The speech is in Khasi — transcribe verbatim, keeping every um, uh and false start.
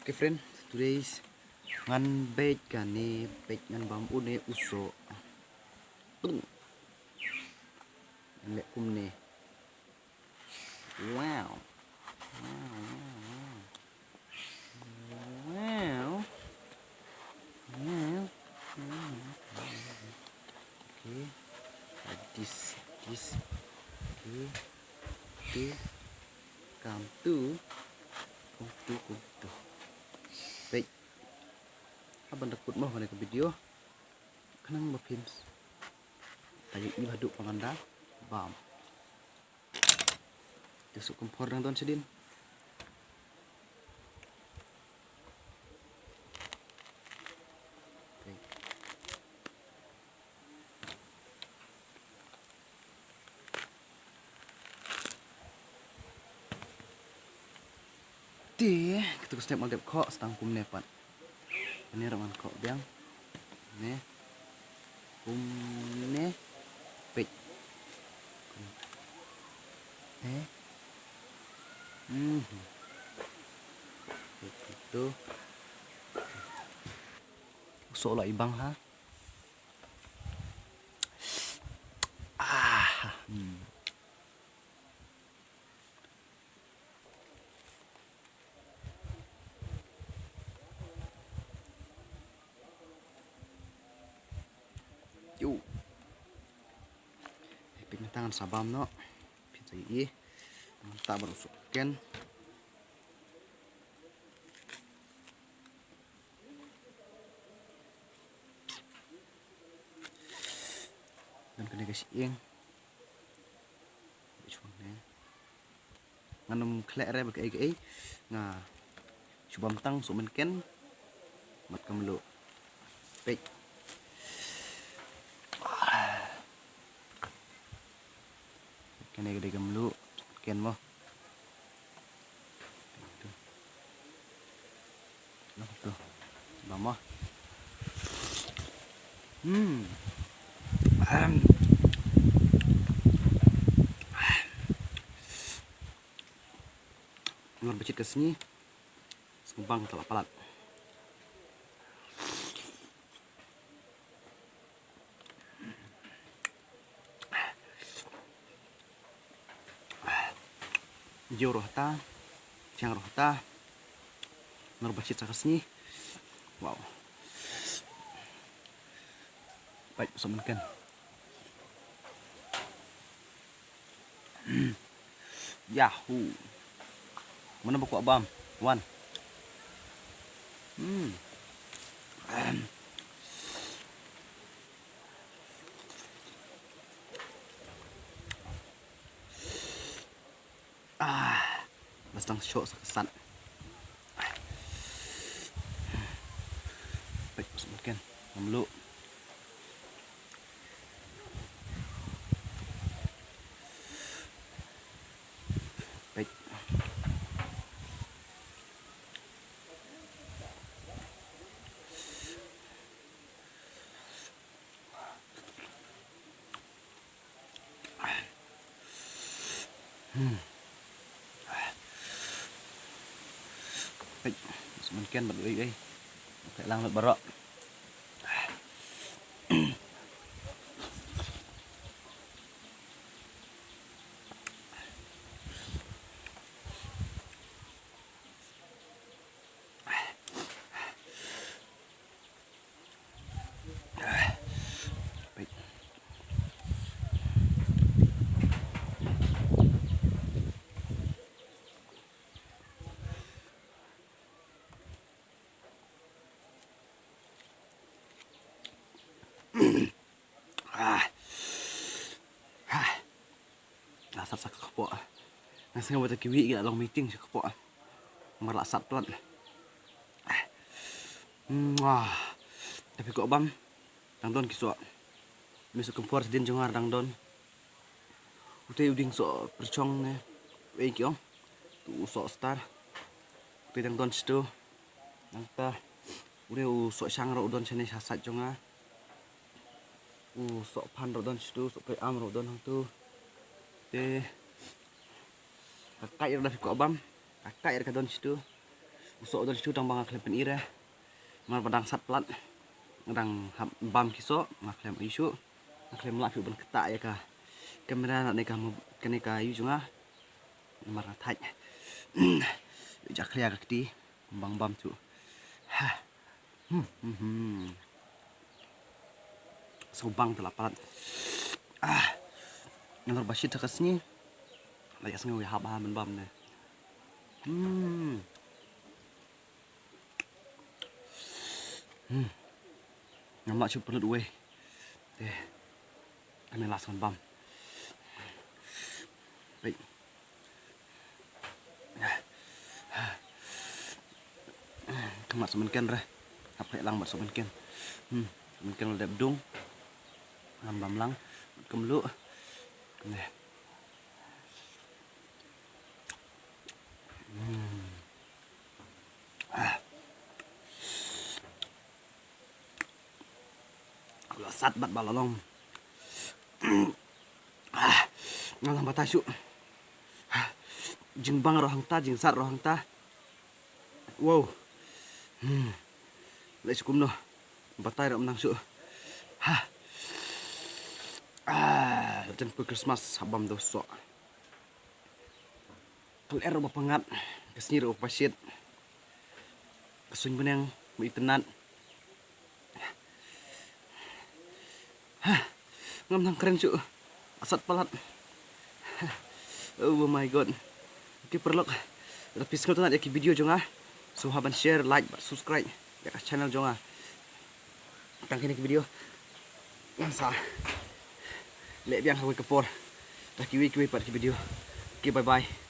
Okay friend, today's ngan bake kane, bake ngan bam une u soh. Tung. Ngan leh kumne. Wow. Wow, wow, wow. Wow. Wow. Wow. Okay. Like this, this. Okay. Okay. Come to. Come to, come to. Wait. Haba nda kut mo kane ka video. Khnang ba phin. Tayo i badu panganda. Bam. Te suk kumphor nang don sidin. Te, katu ka step mal dep khoh, stang kumne pat. Ani ruh ngan khoh biang. Ne. Kumne. Peit. Ne. Hmm. Peit tu. Soh la ibang ha. Ah. Hmm. Yo. Pynmynta ngan sa bam noh. Pynmynta ïa. Mynta baroh suk ken. Don kane ka shyieng. Which one, eh? Ngan ym khleh re ba kaei kaei. Nga shu bam tang soh mynken. Mat ka mluh. Peit. Kane ka dei ka mluh. Ken mo. Noh tu. Ba mo. Hmm. Ahem. Ngar bachit ka sngi. Sngewbang tala palat. Ïew ruh ta, thiang ruh ta. Nor ba shit sa ka sngi. Wow. Peit, sa mynken. Yahoo. Mano ba kwah bam? Wan. Hmm. Ah, bas tang shoh sa ka sat. Peit, sa mynken. Ngam luh. Peit. Hmm. Peit, sa mynken bad ei ei. Peit lang lut baroh. Peit. Ah. Ah. La sat sa ka kpoh. Nga sngew ba ta kiwi ki la long meeting sha ka kpoh. Mar la sat palat. Mwah. Tapi ko bam. Dang don ki soh. Me soh kynphor sdien jong nga dang don. Utei u dieng soh pyrchong ne. Wei ki ong. Tu u soh star. Utei dang don shito. Nangta. Une u soh shang ruh u don shane sha sait jong nga. U soh phan ruh don shito, soh pei am ruh don hangto. Te. Ka kai ruh da phi kwah bam. Ka kai ruh ka don shito. Soh dol shu tang ba nga khlem pyn-i re. Mar ba dang sat palat. Nga dang hap bam ki soh, nga khlem ïoh shuh. Nga khlem lah shuh ban ktah ïa ka camera na ne ka mo-, kane ka ïoh jong nga. Mar nga thait. Jakhlia ka kti, bang bam shuh. Ha. Hmm, hmm, hmm. So bang te la palat. Ah. Nalor ba shit ha ka sngi. La ïa sngew ïa hap ha ban bam ne. Hmm. Hmm. Ngam lah shuh pynlut uwei. Te. Kane last ngan bam. Wait. Khmat sohmynken re. Hap khleh lang bad sohmynken. Hmm. Sohmynken la dep dung. Ngam bam lang. Kumluh. Ne. Hmm. Ah. La sat bad ba la long. Ah, nga nang batai shuh. Jingbang ruh hangta, jingsat ruh hangta. Wow. Hmm. Leh shuh kumno. Batai ruh nang shuh. Ha. Ah, jan poi Christmas ha bam da u soh. Ka lyer ruh ba pyngngad, ka sngi ruh ba pashit. Ka suiñ bneng ba itynnad. Ha, ngam nang kren shuh. Asat palat. Oh my God. Okay, paralok. Lada phi sngewtynnad ïa ki video jong nga, sngewbha ban share, like bad subscribe ïa ka channel jong nga. Tang kine ki video. Ngan sa leh biang ha kawei ka por da kiwei kiwei pat ki video. Okay, bye bye.